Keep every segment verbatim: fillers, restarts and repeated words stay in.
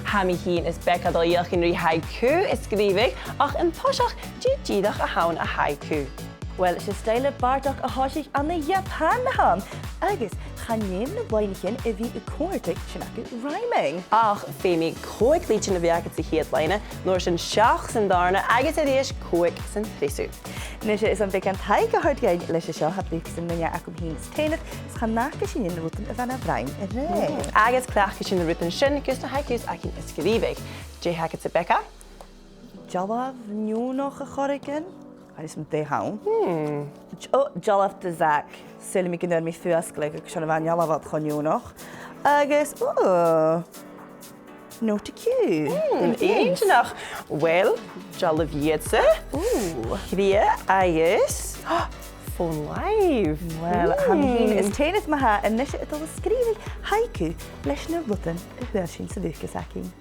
Tha mi fhìn is Becca a' dol a dh'fheuchainn ri haiku a sgrìobhadh, ach an toiseach, dè dìreach a th' ann an haiku? Uill, 's e stoidhle bàrdachd a thòisich ann an Iapan a th' ann, agus chan fheum na loidhnichean a bhith a' comhardadh, sin agad rhyming. Ach feumaidh còig lidean a bhith agad sa chiad loidhne, an uair sin seachd san dàrna, agus a-rithist còig san treasamh. Nise, 's ann beagan taic a thoirt dhuinn leis a seo, tha buaic san duine agam fhìn is Tèanaid, is chan fhaca sinn na rudan a bha na bhroinn a rèir. Agus cleachdaidh sinn na rudan sin gus na haikus againn a sgrìobhadh. Dè th' agad-sa, Becca? Dealbh neònach air choreigin. Agus an dè th' ann? Hmm. J-, oh, dealbh de Zach. Saoilidh mi gun d' fhuair mi fuasgladh agus 's ann a bha an dealbh cho neònach. Agus, oh, Nota Q. Hmm, inntinneach. Uill, dealbh dhìot-sa. Ooh. Cridhe agus fòn-làimhe. Uill, tha mi fhìn is Tèanaid ma-thà a-nis a' dol a sgrìobhadh haiku leis na rudan a fhuair sinn sa bhucas againn.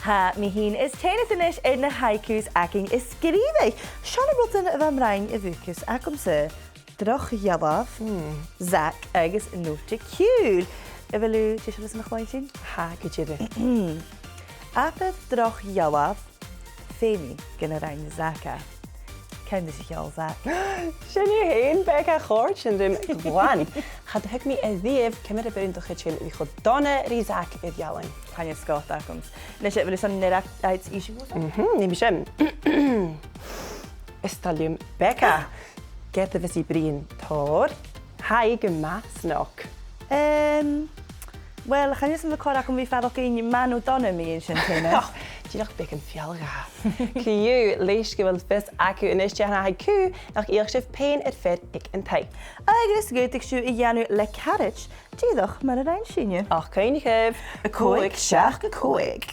Tha mi fhìn is Tèanaid a-nis air na haikus againn a sgrìobhadh. Seo na rudan a bha am broinn a' bhucas agamsa. Droch dhealbh, hmm, Zach agus nota ciùil. A bheil thu deiseil airson a chluinntinn? Tha, gu dearbh. Abair droch dhealbh, feumaidh gun do rinn Zach e. Ceann de sa cheòl, Zach. Sin thu fhèin, Becca, chòrd sin rium glan. Cha do thuig mi a-riamh ciamar a b' urrainn do chuideigin a bhith cho dona ri Zach air dealbhan. Chan eil sgot agam. Nise, a bheil thu airson an earraich-, aid innse dhomhsa? Mhm, nì mi sin. Is toil leam Becca. Ged a bhios i a' bruidhinn tòrr, tha i gu math snog. Em, uill, chan eil fhios agam an e còir agam a bhith a' faireachdainn math no dona mu dheidhinn sin, Tèanaid. Och, dìreach beagan fealla-dhà. Co-dhiù, leis gu bheil fios agaibh a-nis dè th' ann an haiku, nach fheuch sibh fhèin air fear aig an taigh. Agus dh'fhaodadh sibh a dhèanamh le caraid, dìreach mar a rinn sinne. Ach cuimhnichibh, a còig, seachd, a còig.